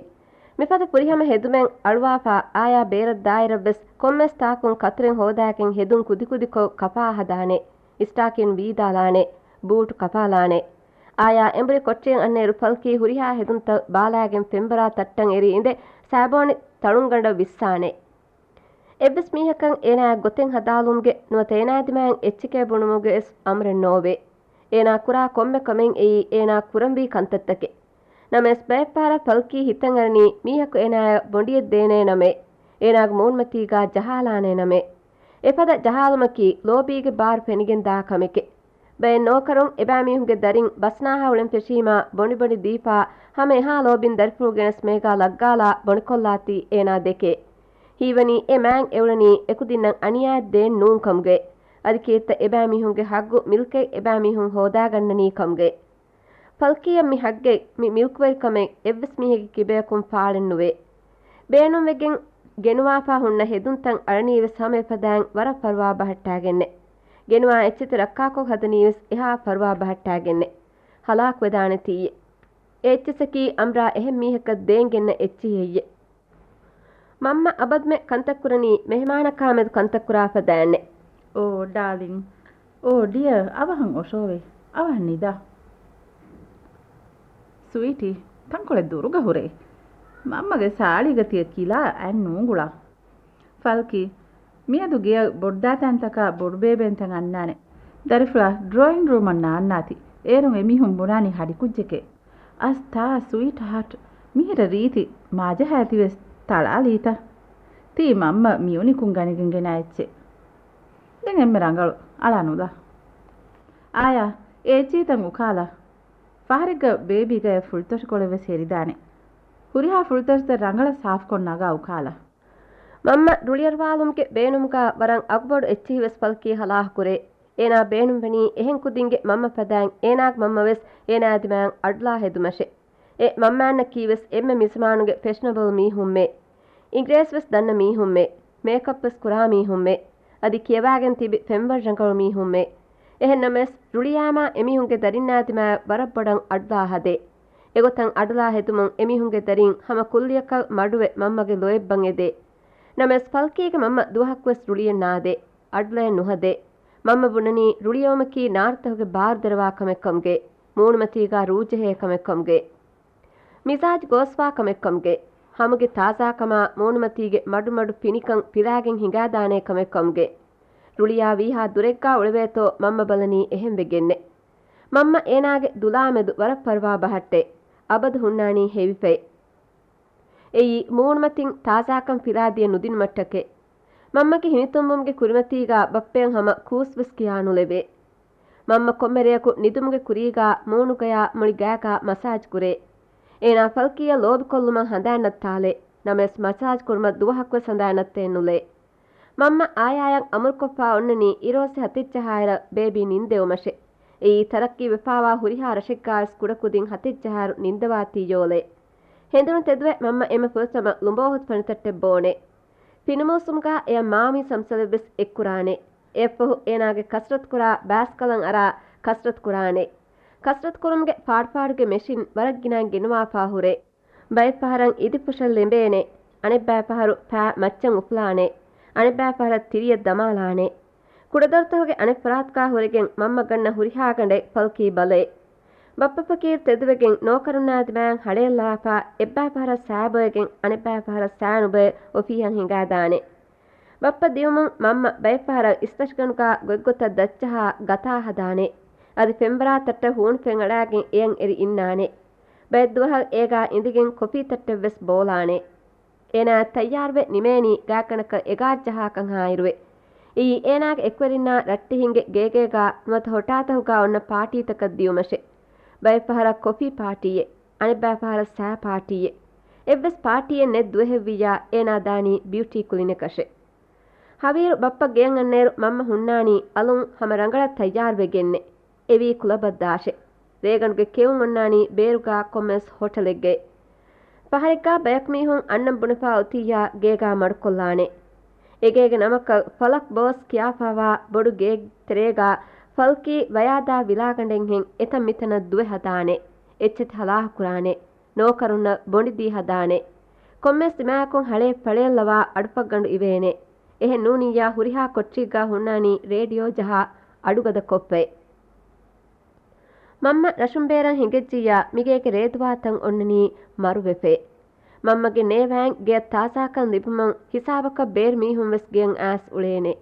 މިފަދަ ފުރިހަމަ ހެދުމެއް އަޅުވާފާ އާޔާ ބޭރަށް ދާއިރަށްވެސް ކޮންމެސް ތާކުން ކަތުރެއް ހޯދާގެން ހެދުން ކުދިކުދިކޮށް ކަފާ ހަދާނެ. އިސްޓާކިން ވީދާލާނެ. ބޫޓު ކަފާލާނެ. އާޔާ އެނބުރި ކޮޓަރިއަށް އަންނައިރު ފަލްކީ ހުރިހާ ހެދުންތައް ބާލާގެން ފެންބަރާ ތައްޓަށް އެރި އިނދެ ސާބޯނި ތަޅުންގަނޑަށް ވިއްސާނެ. އެއްވެސް މީހަކަށް އޭނާއަށް ގޮތެއް ހަދާލުމުގެ ނުވަތަ އޭނާ ދިމާއަށް އެއްޗެކޭ ބުނުމުގެ ވެސް އަމުރެއް ނޯވޭ. އޭނާ ކުރާ ކޮންމެ ކަމެއް އެއީ އޭނާ ކުރަންވީ ކަންތައްތަކެއް. ނަމަވެސް ބައެއްފަހަރަށް ފަލްކީ ހިތަށް އަރަނީ މީހަކު އޭނާއަށް ބޮނޑިއެއް ދޭނޭ ނަމޭ. އޭނާގެ މޫނުމަތީގާ ޖަހާލާނޭ ނަމޭ. އެފަދަ ޖަހާލުމަކީ ލޯބީގެ ބާރު ފެނިގެން ދާ ކަމެކޭ. ބައެއް ނޯކަރުން އެބައިމީހުންގެ ދަރިން ބަސްނާހާ އުޅެން ފެށީމާ ބޮނޑި ބޮނޑި ދީފާ ހަމަ އެހާ ލޯބިން ދަރިފުޅު ގެނެސް މޭގާ ލައްގާލާ ބޮނޑިކޮށްލާތީ އޭނާ ދެކޭ. ހީވަނީ އެ މާތް އެއުޅެނީ އެކުދިންނަށް އަނިޔާއެއް ދޭން ނޫން ކަމުގައި. އަދި ކިއެއްތަ އެބައިމީހުންގެ ހައްގު މިލްކެއް އެބައިމީހުން ހޯދާގަންނަނީ ކަމުގައި. ފަލްކީއަށް މި ހައްގެއް، މި މިލްކުވެރިކަމެއް އެއްވެސް މީހެއްގެ ކިބަޔަކުން ފާޅެއް ނުވޭ. ބޭނުންވެގެން ގެނުވާފާ ހުންނަ ހެދުންތައް އަޅަނީވެސް ހަމަ އެފަދައިން ވަރަށް ފަރުވާ ބަހައްޓާގެންނޭ. ގެނުވާ އެއްޗެތި ރައްކާކޮށް ހަދަނީވެސް އެހާ ފަރުވާ ބަހައްޓާގެންނޭ. ހަލާކުވެދާނެތީއޭ. އެ އެއްޗިއްސަކީ އަނބްރާ އެހެން މީހަކަށް ދޭން ގެންނަ އެއްޗިހި ހެއްޔެ؟ މަންމަ އަބަދުމެ ކަންތައްކުރަނީ މެހެމާނަކާމެދު ކަންތައްކުރާ ފަދައިންނެ. އޯ، ޑާލިން. އޯ، ޑިއަރ، އަވަހަށް އޮށޯވޭ. އަވަހަށް ނިދާ. ސުވީޓީ، ތަންކޮޅެއް ދުރުގަ ހުރޭ. މަންމަގެ ސާޅީގަ ތިޔަ ކިލާ އަތް ނޫނގުޅާ. ފަލްކީ، މިއަދު ގެޔަށް ބޮޑުދާތަންތަކާ ބޮޑުބޭބެންތައް އަންނާނެ. ދަރިފުޅާ ޑްރޯއިން ރޫމަށް ނާންނާތި. އޭރުން އެމީހުން ބުނާނީ ހަޑިކުއްޖެކޭ. އަސްތާ ސުވީޓް ހާޓް، މިހިރަ ރީތި މާޖަހާ އެތިވެސް ތަޅާލީތަ؟ ތީ މަންމަ މިއުނިކުން ގަނެގެން ގެނައި އެއްޗެއް. ދެން އެންމެ ރަނގަޅު، އަޅާ ނުލާ. އާޔާ، އޭ އެއްޗިހިތައް އުކާލާ. ފަހަރެއްގަ ބޭބީގަޔަށް ފުޅުތަށިކޮޅެއް ވެސް ހެރިދާނެ. ހުރިހާ ފުޅުތަށިތައް ރަނގަޅަށް ސާފުކޮށް ނަގާ އުކާލާ. މަންމަ ރުޅިއަރުވާލުމުގެ ބޭނުމުގަ ވަރަށް އަގުބޮޑު އެއްޗިހި ވެސް ފަލްކީ ހަލާކުކުރޭ. އޭނާ ބޭނުންވަނީ އެހެން ކުދިންގެ މަންމަ ފަދައިން އޭނާގެ މަންމަވެސް އޭނާ ދިމާއަށް އަޑުލާ ހެދުމަށެ. އެ މަންމާންނަކީވެސް އެންމެ މިޒަމާނުގެ ފެޝަނަބަލް މީހުންމެ. އިނގިރޭސިވެސް ދަންނަ މީހުންމެ، މޭކަޕްވެސް ކުރާ މީހުންމެ، އަދި ކިޔަވާގެން ތިބި ފެންވަރު ރަނގަޅު މީހުންމެ. އެހެންނަމަވެސް، ރުޅިއާމާ އެމީހުންގެ ދަރިންނާ ދިމާއަށް ވަރަށް ބޮޑަށް އަޑުލާ ހަދޭ. އެގޮތަށް އަޑުލާ ހެދުމުން އެމީހުންގެ ދަރީން ހަމަ ކުއްލިއަކަށް މަޑުވެ މަންމަގެ ލޯތްބަށް އެދޭ. ނަމަވެސް، ފަލްކީގެ މަންމަ ދުވަހަކުވެސް ރުޅިއެއް ނާދޭ، އަޑުލައެއް ނުހަދޭ. މަންމަ ބުނަނީ ރުޅިއެއުމަކީ ނާރުތަކުގެ ބާރު ދެރަވާ ކަމެއްކަމުގެ، މޫނުމަތީގާ ރޫ ޖެހޭ ކަމެއްކަމުގެ. މިޒާޖް ގޯސްވާ ކަމެއްކަމުގެ، ހަމުގެ ތާޒާކަމާ މޫނުމަތީގެ މަޑުމަޑު ފިނިކަން ފިލާގެން ހިނގާދާނޭ ކަމެއްކަމުގެ. ރުޅިއާ ވީހާ ދުރެއްގާ އުޅެވޭތޯ މަންމަ ބަލަނީ އެހެންވެގެންނެ. މަންމަ އޭނާގެ ދުލާމެދު ވަރަށް ފަރުވާ ބަހައްޓޭ. އަބަދު ހުންނާނީ ހެވިފައި. އެއީ މޫނުމަތިން ތާޒާކަން ފިލާދިޔަ ނުދިނުމަށްޓަކެ. މަންމަގެ ހިނިތުންވުމުގެ ކުރިމަތީގާ ބައްޕައަށް ހަމަ ކޫސްވެސް ކިޔާނުލެވޭ. މަންމަ ކޮންމެ ރެޔަކު ނިދުމުގެ ކުރީގާ މޫނުގަޔާ މުޅި ގާގާ މަސާޖް ކުރޭ. އޭނާ ފަލްކީއަށް ލޯބިކޮށްލުމަށް ހަނދާން ނައްތާލޭ. ނަމަވެސް މަސާޖް ކުރުމަށް ދުވަހަކުވެސް ހަނދާން ނައްތައެއް ނުލޭ. މަންމަ އާޔާއަށް އަމުރުކޮށްފާ އޮންނަނީ އިރޯސި ހަތެއްޖަހާއިރަށް ބޭބީ ނިންދެވުމަށެ. އެއީ ތަރައްޤީ ވެފާވާ ހުރިހާ ރަށެއްގާވެސް ކުޑަކުދިން ހަތެއްޖަހާއިރު ނިންދަވާތީ ޔޯލޭ. ހެނދުނު ތެދުވެ މަންމަ އެންމެ ފުރަތަމަ ލުނބޯހުތު ފަނިތައްޓެއް ބޯނޭ. ފިނިމޫސުމުގާ އެޔަށް މާމީ ސަމްސަލެއްވެސް އެއްކުރާނެ. އެއަށްފަހު އޭނާގެ ކަސްރަތުކުރާ ބާސްކަލަށް އަރާ ކަސްރަތުކުރާނެ. ކަސްރަތުކުރުމުގެ ފާޑުފާޑުގެ މެޝިން ވަރަށް ގިނައިން ގެނުވާފާ ހުރޭ. ބައެއްފަހަރަށް އިދިފުށަށް ލެނބޭނެ. އަނެއްބައިފަހަރު ފައި މައްޗަށް އުފުލާނެ. އަނެއްބައިފަހަރަށް ތިރިއަށް ދަމާލާނެ. ކުޑަދޮރުތަކުގެ އަނެއް ފަރާތުގާ ހުރެގެން މަންމަ ގަންނަ ހުރިހާ ގަނޑެއް ފަލްކީ ބަލައެ. ބައްޕަ ފަކީރު ތެދުވެގެން ނޯކަރުންނާ ދިމާއަށް ހަޅޭއްލާފާ އެއްބައިފަހަރަށް ސައިބޮއެގެން އަނެއްބައިފަހަރަށް ސައިނުބޮއެ އޮފީހަށް ހިނގާދާނެ. ބައްޕަ ދިޔުމުން މަންމަ ބައެއްފަހަރަށް އިސްތަށިގަނޑުގާ ގޮތްގޮތަށް ދައްޗަހާ ގަތާ ހަދާނެ. އަދި ފެންވަރާތައްޓަށް ހޫނު ފެން އަޅާގެން އެޔަށް އެރި އިންނާނެ. ބައެއްދުވަހަށް އޭގާ އިނދެގެން ކޮފީތައްޓެއްވެސް ބޯލާނެ. އޭނާ ތައްޔާރުވެ ނިމޭނީ ގާތްގަނޑަކަށް އެގާރަ ޖަހާކަންހާއިރުވެ. އެއީ އޭނާގެ އެކުވެރިންނާ ރައްޓެހިންގެ ގޭގޭގާ ނުވަތަ ހޮޓާތަކުގާ އޮންނަ ޕާޓީތަކަށް ދިޔުމަށެ. ބައެއްފަހަރަށް ކޮފީ ޕާޓީއެއް، އަނެއްބައިފަހަރަށް ސައި ޕާޓީއެއް. އެއްވެސް ޕާޓީއެއް ނެތް ދުވަހެއްވިއްޔާ އޭނާ ދާނީ ބިއުޓީ ކުލިނިކަށެ. ހަވީރު ބައްޕަ ގެޔަށް އަންނައިރު މަންމަ ހުންނާނީ އަލުން ހަމަ ރަނގަޅަށް ތައްޔާރުވެގެންނެ. އެވީ ކުލަބަށް ދާށެ. ރޭގަނޑުގެ ކެއުން އޮންނާނީ ބޭރުގާ ކޮންމެވެސް ހޮޓަލެއްގައި. ފަހަރެއްގާ ބަޔަކު މީހުން އަންނަން ބުނެފާ އޮތިއްޔާ ގޭގާ މަޑުކޮށްލާނެ. އެގޭގެ ނަމަކަށް ފަލަކް ބޯސް ކިޔާފާވާ ބޮޑު ގޭގެ ތެރޭގާ ފަލްކީ ވަޔާދާ ވިލާގަނޑެއްހެން އެތަން މިތަނަށް ދުވެ ހަދާނެ. އެއްޗެތި ހަލާހުކުރާނެ. ނޯކަރުންނަށް ބޮނޑިދީ ހަދާނެ. ކޮންމެވެސް ދިމާއަކުން ހަޅޭއް ފަޅޭއްލަވާ އަޑުފަށްގަނޑު އިވޭނެ. އެހެން ނޫނިއްޔާ ހުރިހާ ކޮޓަރިއެއްގާ ހުންނާނީ ރޭޑިއޯ ޖަހާ އަޑުގަދަ ކޮށްފައި. މަންމަ ރަށުން ބޭރަށް ހިނގައްޖިއްޔާ މިގޭގެ ރޭދުވާތައް އޮންނަނީ މަރުވެފައި. މަންމަގެ ނޭވާއިން ގެއަށް ތާޒާކަން ލިބުމުން ހިސާބަކަށް ބޭރު މީހުން ވެސް ގެޔަށް އައިސް އުޅޭނެ.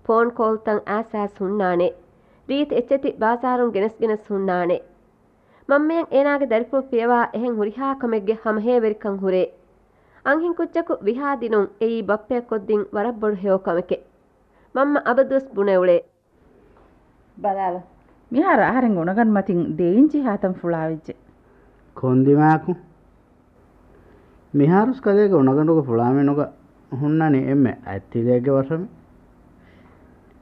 ފޯން ކޯލްތައް އައިސް އައިސް ހުންނާނެ. ރީތި އެއްޗެތި ބާޒާރުން ގެނެސް ގެނެސް ހުންނާނެ. މަންމަޔަށް އޭނާގެ ދަރިފުޅު ފިޔަވާ އެހެން ހުރިހާ ކަމެއްގެ ހަމަހޭވެރިކަން ހުރޭ. އަންހެންކުއްޖަކު ވިހާ ދިނުން އެއީ ބައްޕަޔަށް ކޮށްދިން ވަރަށް ބޮޑު ހެޔޮ ކަމެކޭ. މަންމަ އަބަދުވެސް ބުނެ އުޅޭ. ބަލާލަ. މިހާރު އަހަރެންގެ އުނަގަނޑު މަތިން ދެއިންޗި ހާތަން ފުޅާވެއްޖެ. ކޮންދިމާއަކު؟ މިހާރުސް ކަލޭގެ އުނަގަނޑުގެ ފުޅާމެނުގަ ހުންނަނީ އެންމެ އަތްތިލައެއްގެ ވަށަމެއް.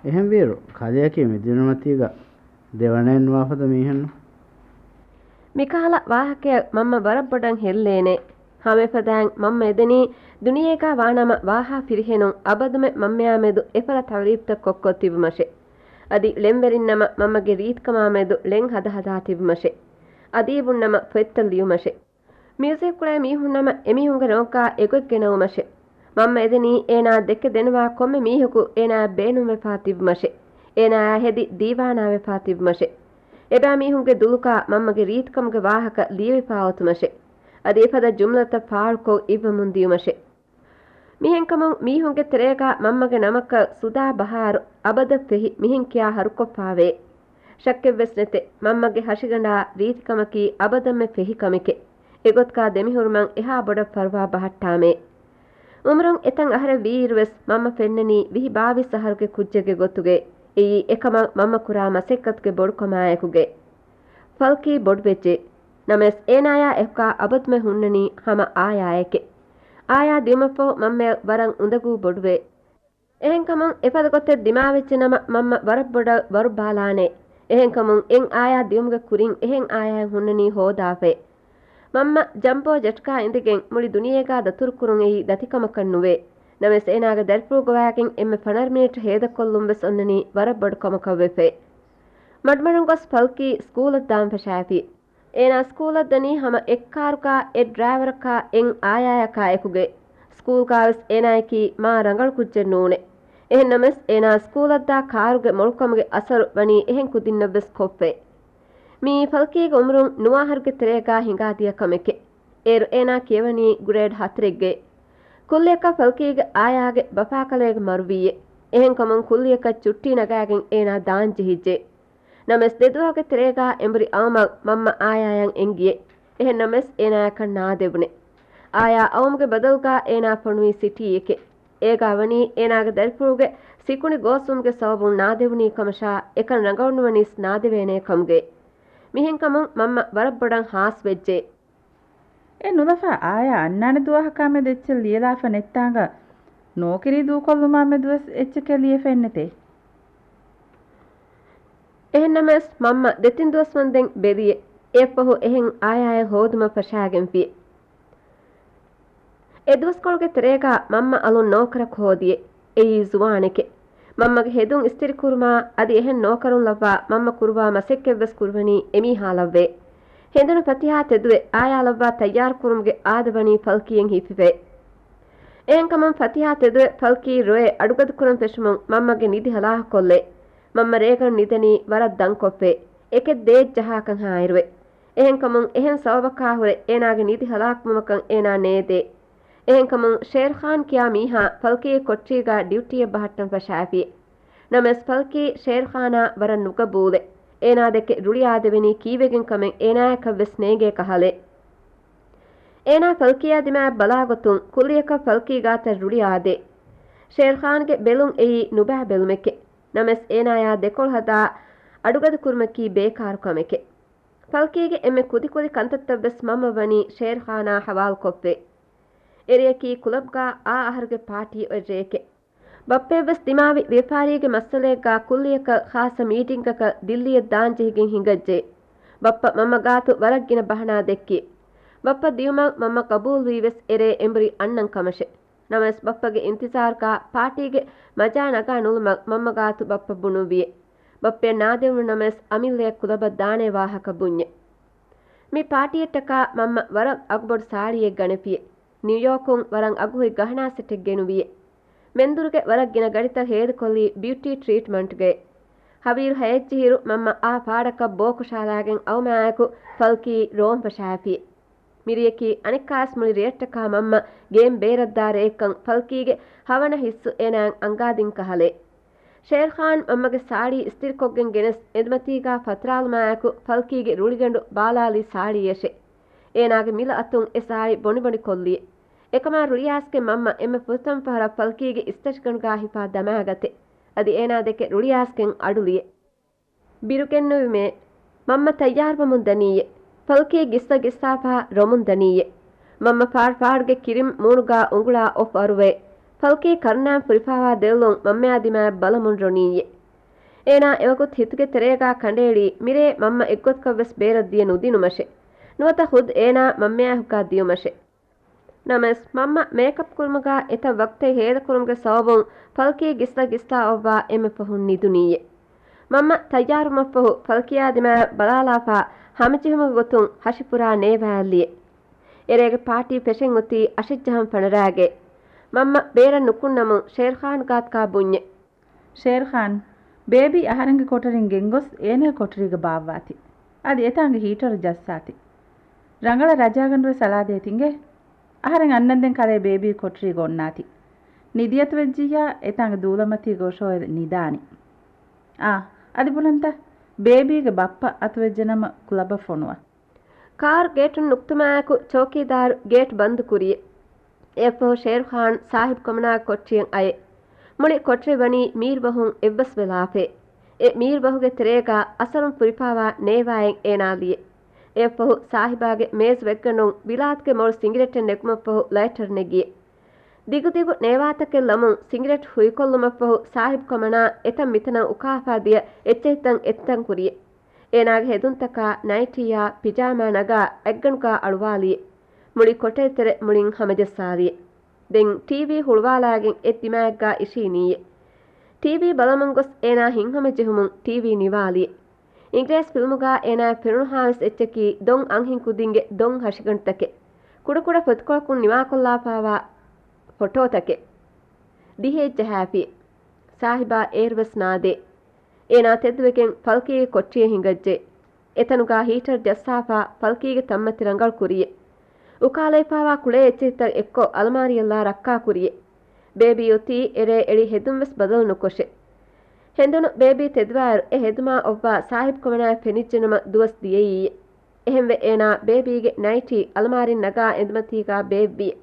އެހެންވީއިރު، ކަލެއަކީ މި ދިނުމަތީގަ ދެވަނައެއް ނުވާފަދަ މީހެއްނު. މިކަހަލަ ވާހަކައަށް މަންމަ ވަރަށް ބޮޑަށް ހެއްލޭނެ. ހަމައެފަދައިން މަންމަ އެދެނީ ދުނިޔޭގާ ވާނަމަ ވާހާ ފިރިހެނުން އަބަދުމެ މަންމަޔާމެދު އެފަދަ ތަޢުރީފްތައް ކޮށްކޮށް ތިބުމަށެ. އަދި ޅެންވެރިންނަމަ މަންމަގެ ރީތިކަމާމެދު ޅެން ހަދަހަދާ ތިބުމަށެ. އަދީބުންނަމަ ފޮތްތައް ލިޔުމަށެ. މިއުޒިކް ކުޅޭ މީހުންނަމަ އެމީހުންގެ ރަނގަކާ އެގޮތް ގެނައުމަށެ. މަންމަ އެދެނީ އޭނާ ދެކެ ދެނުވާ ކޮންމެ މީހަކު އޭނާއަށް ބޭނުންވެފާ ތިބުމަށެ. އޭނާއާ ހެދި ދީވާނާވެފާ ތިބުމަށެ. އެބައިމީހުންގެ ދުލުކާ މަންމަގެ ރީތިކަމުގެ ވާހަކަ ލިޔެވިފާ އޮތުމަށެ. އަދި އެފަދަ ޖުމްލަތައް ފާޅުކޮށް އިއްވަމުން ދިޔުމަށެ. މިހެންކަމުން މީހުންގެ ތެރޭގާ މަންމަގެ ނަމަކަށް ސުދާ ބަހާރު އަބަދަށް ފެހި މިހެން ކިޔާ ހަރުކޮށްފާވޭ. ޝައްކެއްވެސް ނެތެ، މަންމަގެ ހަށިގަނޑާ ރީތިކަމަކީ އަބަދަށްމެ ފެހި ކަމެކޭ. އެގޮތަކާ ދެމިހުރުމަށް އެހާ ބޮޑަށް ފަރުވާ ބަހައްޓާމޭ. އުމުރުން އެތައް އަހަރެއް ވީއިރުވެސް މަންމަ ފެންނަނީ ވިހި ބާވީސް އަހަރުގެ ކުއްޖެއްގެ ގޮތުގައި. އެއީ އެކަމަށް މަންމަ ކުރާ މަސައްކަތުގެ ބޮޑުކަމާއެކުގައި. ފަލްކީ ބޮޑުވެއްޖެ. ނަމަވެސް އޭނާޔާ އެކުގާ އަބަދުމެ ހުންނަނީ ހަމަ އާޔާއެކޭ. އާޔާ ދިޔުމަށްފަހު މަންމަޔަށް ވަރަށް އުނދަގޫ ބޮޑުވޭ. އެހެންކަމުން އެފަދަ ގޮތެއް ދިމާވެއްޖެނަމަ މަންމަ ވަރަށް ބޮޑަށް ވަރުބާލާނެ. އެހެންކަމުން އެއް އާޔާ ދިޔުމުގެ ކުރިން އެހެން އާޔާއެއް ހުންނަނީ ހޯދާފައި. މަންމަ ޖަމްބޯ ޖެޓްގާ އިނދެގެން މުޅި ދުނިޔޭގާ ދަތުރުކުރުން އެއީ ދަތިކަމަކަށް ނުވޭ. ނަމަވެސް އޭނާގެ ދަރިފުޅު ގޮވާގެން އެންމެ ފަނަރަ މިނިޓް ހޭދަކޮށްލުން ވެސް އޮންނަނީ ވަރަށް ބޮޑު ކަމަކަށް ވެފައި. މަޑުމަޑުން ގޮސް ފަލްކީ ސްކޫލަށް ދާން ފަށާފި. އޭނާ ސްކޫލަށް ދަނީ ހަމަ އެއްކާރުގާ އެއް ޑްރައިވަރަކާ އެއް އާޔާޔަކާ އެކުގައި. ސްކޫލްގާވެސް އޭނާޔަކީ މާ ރަނގަޅު ކުއްޖެއް ނޫނޭ. އެހެން ނަމަވެސް އޭނާ ސްކޫލަށްދާ ކާރުގެ މޮޅުކަމުގެ އަސަރު ވަނީ އެހެން ކުދިންނަށްވެސް ކޮށްފައި. މިއީ ފަލްކީގެ އުމުރުން ނުވާހަރުގެ ތެރޭގާ ހިނގާދިޔަ ކަމެކޭ. އޭރު އޭނާ ކިޔަވަނީ ގްރޭޑް ހަތަރެއްގައި. ކުއްލިއަކަށް ފަލްކީގެ އާޔާގެ ބަފާކަލޭގެ މަރުވީއޭ. އެހެންކަމުން ކުއްލިއަކަށް ޗުއްޓީ ނަގާގެން އޭނާ ދާން ޖެހިއްޖެ. ނަމަވެސް ދެދުވަހުގެ ތެރޭގާ އެނބުރި އައުމަށް މަންމަ އާޔާޔަށް އެންގިއޭ. އެހެން ނަމަވެސް އޭނާޔަކަށް ނާދެވުނޭ. އާޔާ އައުމުގެ ބަދަލުގާ އޭނާ ފޮނުވީ ސިޓީއެކޭ. އޭގާ ވަނީ އޭނާގެ ދަރިފުޅުގެ ސިކުނޑި ގޯސްވުމުގެ ސަބަބުން ނާދެވުނީ ކަމަށާ، އެކަން ރަނގަޅުނުވަނީސް ނާދެވޭނޭ ކަމުގައި. މިހެންކަމުން މަންމަ ވަރަށް ބޮޑަށް ހާސް ވެއްޖެ. އެ ނުލަފާ އާޔާ އަންނާނެ ދުވަހަކާ މެދު އެއްޗެއް ލިޔެލާފަ ނެއްތާނގަ، ނޯކިރީ ދޫކޮށްލުމާ މެދުވެސް އެއްޗެކޭ ލިޔެފައެއްނެތޭ. އެހެންނަމަވެސް މަންމަ ދެތިން ދުވަސް ވަންދެން ބެލިއެ. އެއަށްފަހު އެހެން އާޔާޔަށް ހޯދުމަށް ފަށާގެންފި. އެ ދުވަސްކޮޅުގެ ތެރޭގާ މަންމަ އަލުން ނޯކަރަކު ހޯދިއެ. އެއީ ޒުވާނެކެ. މަންމަގެ ހެދުން އިސްތިރިކުރުމާ އަދި އެހެން ނޯކަރުން ލައްވާ މަންމަ ކުރުވާ މަސައްކަތްވެސް ކުރުވަނީ އެމީހާ ލައްވޭ. ހެނދުނު ފަތިހާ ތެދުވެ އާޔާ ލައްވާ ތައްޔާރުކުރުމުގެ އާދަ ވަނީ ފަލްކީއަށް ހިފިފައި. އެހެންކަމުން ފަތިހާ ތެދުވެ ފަލްކީ ރޮއެ އަޑުގަދަކުރަން ފެށުމުން މަންމަގެ ނިދި ހަލާކުކޮށްލޭ. މަންމަ ރޭގަނޑު ނިދަނީ ވަރަށް ދަންކޮށްފައި. އެކެއް ދޭއް ޖަހާކަންހާއިރުވެ. އެހެންކަމުން އެހެން ސަބަބަކާ ހުރެ އޭނާގެ ނިދި ހަލާކުވުމަކަށް އޭނާ ނޭދޭ. އެހެންކަމުން ޝޭރްޚާން ކިޔާ މީހާ ފަލްކީގެ ކޮޓަރީގާ ޑިއުޓީއެއް ބަހައްޓަން ފަށާފި. ނަމަވެސް ފަލްކީ ޝޭރްޚާނާ ވަރަށް ނުގަބޫލެއް. އޭނާދެކެ ރުޅިއާދެވެނީ ކީއްވެގެން ކަމެއް އޭނާޔަކަށްވެސް ނޭނގޭ ކަހަލަ. އޭނާ ފަލްކީއާ ދިމާއަށް ބަލާގޮތުން ކުއްލިއަކަށް ފަލްކީ ގާތަށް ރުޅިއާދޭ. ޝޭރްޚާންގެ ބެލުން އެއީ ނުބައި ބެލުމެކެ. ނަމަވެސް އޭނާޔާ ދެކޮޅު ހަދާ އަޑުގަދަ ކުރުމަކީ ބޭކާރު ކަމެކެ. ފަލްކީގެ އެންމެ ކުދިކުދި ކަންތައްތައްވެސް މަންމަ ވަނީ ޝޭރްޚާނާ ހަވާލުކޮށްފައި. އެރެއަކީ ކުލަބްގާ އާ އަހަރުގެ ޕާޓީ އޮތް ރެއެކެ. ބައްޕައަށްވެސް ދިމާވި ވިޔަފާރީގެ މައްސަލައެއްގާ ކުއްލިއަކަށް ޚާއްޞަ މީޓިންގަކަށް ދިއްލީއަށް ދާން ޖެހިގެން ހިނގައްޖެ. ބައްޕަ މަންމަ ގާތު ވަރަށް ގިނަ ބަހަނާ ދެއްކި. ބައްޕަ ދިޔުމަށް މަންމަ ގަބޫލުވީވެސް އެރޭ އެނބުރި އަންނަން ކަމަށެ. ނަމަވެސް ބައްޕަގެ އިންތިޒާރުގާ ޕާޓީގެ މަޖާ ނަގާ ނުލުމަށް މަންމަ ގާތު ބައްޕަ ބުނުއްވިއެ. ބައްޕަޔަށް ނާދެވުނު ނަމަވެސް އަމިއްލަޔަށް ކުލަބަށް ދާނޭ ވާހަކަ ބުންޏެ. މި ޕާޓީއަށްޓަކާ މަންމަ ވަރަށް އަގުބޮޑު ސާޅީއެއް ގަނެފިއެ. ނިއުޔޯކުން ވަރަށް އަގުހުރި ގަހަނާ ސެޓެއް ގެނުވިއެ. މެންދުރުގެ ވަރަށް ގިނަ ގަޑިތައް ހޭދަކޮށްލީ ބިއުޓީ ޓްރީޓްމަންޓްގައި. ހަވީރު ހައެއް ޖެހިއިރު މަންމަ އާ ފާޑަކަށް ބޯކޮށާލާގެން އައުމާއެކު ފަލްކީ ރޯން ފަށާފިއެ. މިރެއަކީ އަނެއްކާވެސް މުޅި ރެއަށްޓަކާ މަންމަ ގޭން ބޭރަށްދާ ރެއެއްކަން ފަލްކީގެ ހަވަނަ ހިއްސު އޭނާއަށް އަންގާދިން ކަހަލަ. ޝޭރްޚާން މަންމަގެ ސާޅީ އިސްތިރިކޮށްގެން ގެނެސް އެނދުމަތީގާ ފަތުރާލުމާއެކު ފަލްކީގެ ރުޅިގަނޑު ބާލާލީ ސާޅީއަށެ. އޭނާގެ މިލަ އަތުން އެ ސާޅީ ބޮނޑިބޮނޑި ކޮށްލިއެ. އެކަމާ ރުޅިއައިސްގެން މަންމަ އެންމެ ފުރަތަމަ ފަހަރަށް ފަލްކީގެ އިސްތަށިގަނޑުގާ ހިފާ ދަމާގަތެ. އަދި އޭނާ ދެކެ ރުޅިއައިސްގެން އަޑުލިއެ. ބިރުގެންނެވިމޭ. މަންމަ ތައްޔާރުވަމުން ދަނީއެ. ފަލްކީ ގިސްލަ ގިސްލާފަހަ ރޮމުން ދަނީއެ. މަންމަ ފާޑް ފާޑްގެ ކިރިމް މޫނުގާ އުނގުޅާ އޮފް އަރުވައެ. ފަލްކީ ކަރުނާއިން ފުރިފާވާ ދެލޮލުން މަންމަޔާ ދިމާއަށް ބަލަމުން ރޮނީއެ. އޭނާ އެވަގުތު ހިތުގެ ތެރޭގާ ކަނޑައެޅީ މިރޭ މަންމަ އެއްގޮތަކަށްވެސް ބޭރަށް ދިޔަ ނުދިނުމަށެ. ނުވަތަ ޚުދް އޭނާ މަންމަޔާ ހުއްގާ ދިޔުމަށެ. ނަމަވެސް، މަންމަ މޭކަޕް ކުރުމުގާ އެތައް ވަގުތެއް ހޭދަކުރުމުގެ ސަބަބުން ފަލްކީ ގިސްލަ ގިސްލާ އޮއްވާ އެންމެ ފަހުން ނިދުނީއެ. މަންމަ ތައްޔާރުވުމަށްފަހު ފަލްކީއާ ދިމާއަށް ބަލާލާފާ ހަމަޖެހުމުގެ ގޮތުން ހަށި ފުރާ ނޭވާލިއެ. އެރޭގެ ޕާޓީ ފެށެން އޮތީ އަށެއްޖަހަން ފަނަރާގެ. މަންމަ ބޭރަށް ނުކުންނަމުން ޝޭރްޚާން ގާތުގާ ބުންޏެ. ޝޭރްޚާން، ބޭބީ އަހަރެންގެ ކޮޓަރިން ގެންގޮސް އޭނާ ކޮޓަރީގަ ބާއްވާތި. އަދި އެތާނގެ ހީޓަރު ޖައްސާތި. ރަނގަޅަށް ރަޖާގަނޑުވެސް އަޅާދޭތި އިނގޭ. އަހަރެން އަންނަންދެން ކަލޭ ބޭބީ ކޮޓަރީގަ އޮންނާތި. ނިދި އަތުވެއްޖިއްޔާ އެތާނގެ ދޫލަމަތީގަ އޮށޯވެ ނިދާނީ. އާ، އަދި ބުނަންތަ؟ ބޭބީގެ ބައްޕަ އަތުވެއްޖެނަމަ ކުލަބަށް ފޮނުވާ. ކާރު ގޭޓުން ނުކުތުމާއެކު ޗޯކީދާރު ގޭޓް ބަންދު ކުރިއެ. އެއަށްފަހު ޝޭރުޚާން ސާހިބު ކަމަނާގެ ކޮޓަރިއަށް އައެ. މުޅި ކޮޓަރި ވަނީ މީރުބަހުން އެއްބަސްވެލާފައެ. އެ މީރުބަހުގެ ތެރޭގާ އަސަރުން ފުރިފާވާ ނޭވާއެއް އޭނާ ލިޔެ. އެއަށްފަހު ސާހިބާގެ މޭޒު ވެއްގަނޑުން ވިލާތުގެ މޮޅު ސިނގިރެޓެއް ނެގުމަށްފަހު ލައިޓަރު ނެގިއެ. ދިގުދިގު ނޭވާތަކެއް ލަމުން ސިނގިރެޓް ހުއިކޮށްލުމަށްފަހު ސާހިބު ކަމަނާ އެތަން މިތަނަށް އުކާފާ ދިޔަ އެއްޗެހިތަން އެއްތަން ކުރިއެ. އޭނާގެ ހެދުންތަކާ ނައިޓީއާ ޕިޖާމާ ނަގާ އަތްގަނޑުގާ އަޅުވާލިއެ. މުޅި ކޮޓަރި ތެރެ މުޅިން ހަމަޖައްސާލިއެ. ދެން ޓީވީ ހުޅުވާލާގެން އެއް ދިމާއެއްގާ އިށީނީއެ. ޓީވީ ބަލަމުން ގޮސް އޭނާ ހިތްހަމަޖެހުމުން ޓީވީ ނިވާލިއެ. އިނގިރޭސި ފިލްމުގާ އޭނާއަށް ފެނުނުހާވެސް އެއްޗަކީ ދޮން އަންހެން ކުދިންގެ ދޮން ހަށިގަނޑުތަކެއް. ކުޑަކުޑަ ފޮތިކޮޅަކުން ނިވާކޮށްލާފާވާ ފޮޓޯތަކެއް. ދިހައެއް ޖަހާފި. ސާހިބާ އޭރުވެސް ނާދޭ. އޭނާ ތެދުވެގެން ފަލްކީގެ ކޮޓްރިއަށް ހިނގައްޖެ. އެތަނުގާ ހީޓަރު ޖައްސާފާ ފަލްކީގެ ތަންމަތި ރަނގަޅު ކުރިއެ. އުކާލައިފާވާ ކުޅޭ އެއްޗިހިތައް އެއްކޮށް އަލަމާރިއަށްލާ ރައްކާ ކުރިއެ. ބޭބީ އޮތީ އެރޭ އެޅި ހެދުންވެސް ބަދަލު ނުކޮށެ. ހެނދުނު ބޭބީ ތެދުވާއިރު އެ ހެދުމާ އޮއްވާ ސާހިބް ކޮމެނާއަށް ފެނިއްޖެނަމަ ދުވަސް ދިޔައީ. އެހެންވެ އޭނާ ބޭބީގެ ނައިޓީ އަލަމާރިން ނަގާ އެނދުމަތީގާ ބޭއްވިއެ.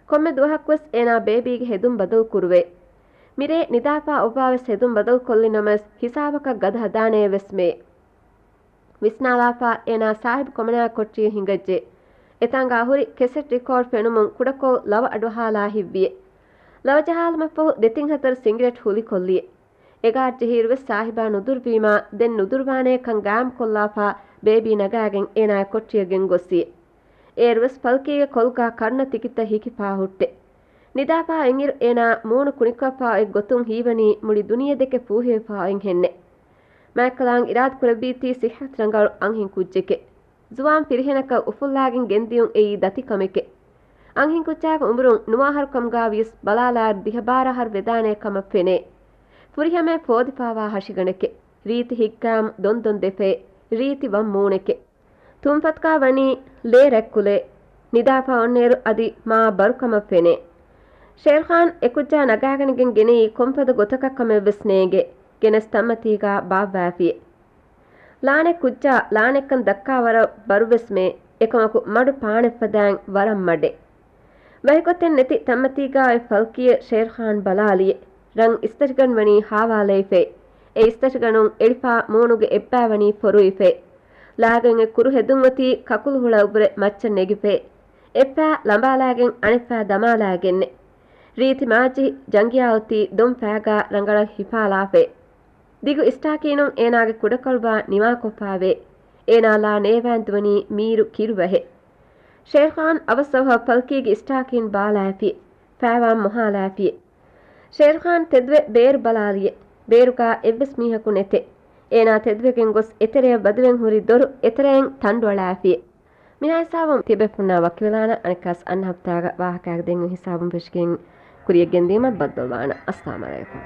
ކޮންމެ ދުވަހަކުވެސް އޭނާ ބޭބީގެ ހެދުން ބަދަލު ކުރުވޭ. މިރޭ ނިދާފާ އޮއްވާވެސް ހެދުން ބަދަލު ކޮށްލިނަމަވެސް ހިސާބަކަށް ގަދަ ހަދާނޭ ވެސް މޭ. ވިސްނާލާފާ އޭނާ ސާހިބް ކޮމެނާ ކޮޓްރިއަށް ހިނގައްޖެ. އެތާނގާ ހުރި ކެސެޓް ރިކޯޑް ފެނުމުން ކުޑަކޮށް ލަވަ އަޑުއަހާލާ ހިތްވިއެ. ލަވަ ޖަހާލުމަށްފަހު ދެތިން ހަތަރު ސިނގިރެޓް ހުލިކޮށްލިއެ. އެގާރަ ޖެހިއިރުވެސް ސާހިބާ ނުދުރުވީމާ ދެން ނުދުރުވާނޭކަން ގާއިމްކޮށްލާފާ ބޭބީ ނަގާގެން އޭނާގެ ކޮޓްރިއަށް ގެންގޮއްސިއެ. އޭރުވެސް ފަލްކީގެ ކޮލުގާ ކަރުނަ ތިކިތައް ހިކިފާ ހުއްޓެ. ނިދާފާ އޮތްއިރު އޭނާ މޫނު ކުނިކޮށްފާ އޮތް ގޮތުން ހީވަނީ މުޅި ދުނިޔެ ދެކެ ފޫހިވެފާ އޮތްހެންނެ. މާތްކަލާނގެ އިރާދަކުރެއްވީތީ ސިއްހަތު ރަނގަޅު އަންހެން ކުއްޖެކޭ. ޒުވާން ފިރިހެނަކަށް އުފުއްލާގެން ގެންދިޔުން އެއީ ދަތި ކަމެކޭ. އަންހެން ކުއްޖާގެ އުމުރުން ނުވަ އަހަރު ކަމުގާ ވިޔަސް ބަލާލާއިރު ދިހަ ބާރަ އަހަރު ވެދާނޭ ކަމަށް ފެނޭ. ފުރިހަމަޔަށް ފޯދިފާވާ ހަށިގަނޑެކޭ. ރީތި ހިތްގައިމު ދޮންދޮން ދެފޭ. ރީތި ވަން މޫނެކޭ. ތުންފަތުގާ ވަނީ ލޭ ރަތްކުލޭ. ނިދާފާ އޮންނައިރު އަދި މާ ބަރު ކަމަށް ފެނޭ. ޝޭރްޚާން އެކުއްޖާ ނަގާގަނެގެން ގެނައީ ކޮންފަދަ ގޮތަކަށް ކަމެއްވެސް ނޭނގެ. ގެނެސް ތަންމަތީގާ ބާއްވާފިއެ. ލާނެ ކުއްޖާ ލާނެކަން ދައްކާ ވަރަށް ބަރުވެސް މޭ. އެކަމަކު މަޑު ޕާނެއް ފަދައިން ވަރަށް މަޑެ. ވަހިގޮތެއް ނެތި ތަންމަތީގާ އޮތް ފަލްކީއަށް ޝޭރްޚާން ބަލާލިއެ. ރަން އިސްތަށިގަނޑު ވަނީ ހާވާލައިފައި. އެ އިސްތަށިގަނޑުން އެޅިފާ މޫނުގެ އެއްބާ ވަނީ ފޮރުވިފައި. ލާގެން އޮތް ކުރު ހެދުން އޮތީ ކަކުލު ހުޅައިގެން މައްޗަށް ނެގިފައި. އެއްފާ ލަނބާލާގެން އަނެއްފާ ދަމާލާގެންނެ. ރީތި މާޖިހި ޖަނގިޔާ އޮތީ ދޮން ފާގާ ރަނގަޅަށް ހިފާލާފައި. ދިގު އިސްޓާކީނުން އޭނާގެ ކުޑަކޮޅުބާ ނިވާކޮށްފާވޭ. އޭނާ ލާ ނޭވާން ދުވަނީ މީރު ކިރުވަހެއް. ޝޭރްޚާން އަވަސްއަވަހަށް ފަލްކީގެ އިސްޓާކީން ބާލާފި. ފާވާން މޮހާލާފި. ޝޭރްޚާން ތެދުވެ ބޭރު ބަލާލިއެ. ބޭރުގާ އެއްވެސް މީހަކު ނެތެ. އޭނާ ތެދުވެގެން ގޮސް އެތެރެޔަށް ވަދެވެން ހުރި ދޮރު އެތެރެއިން ތަންޑުއަޅާފިއެ. މިހާ ހިސާބުން ތިޔަބޭފުޅުންނާ ވަކިވެލާނަން. އަނެއްކާސް އަންނަ ހަފްތާގަ ވާހަކައިގެ ދެން ހިސާބުން ފެށިގެން ކުރިޔަށް ގެންދީމަށް ބައްދަލުވާނަން. އައްސަލާމް އަލައިކުމް.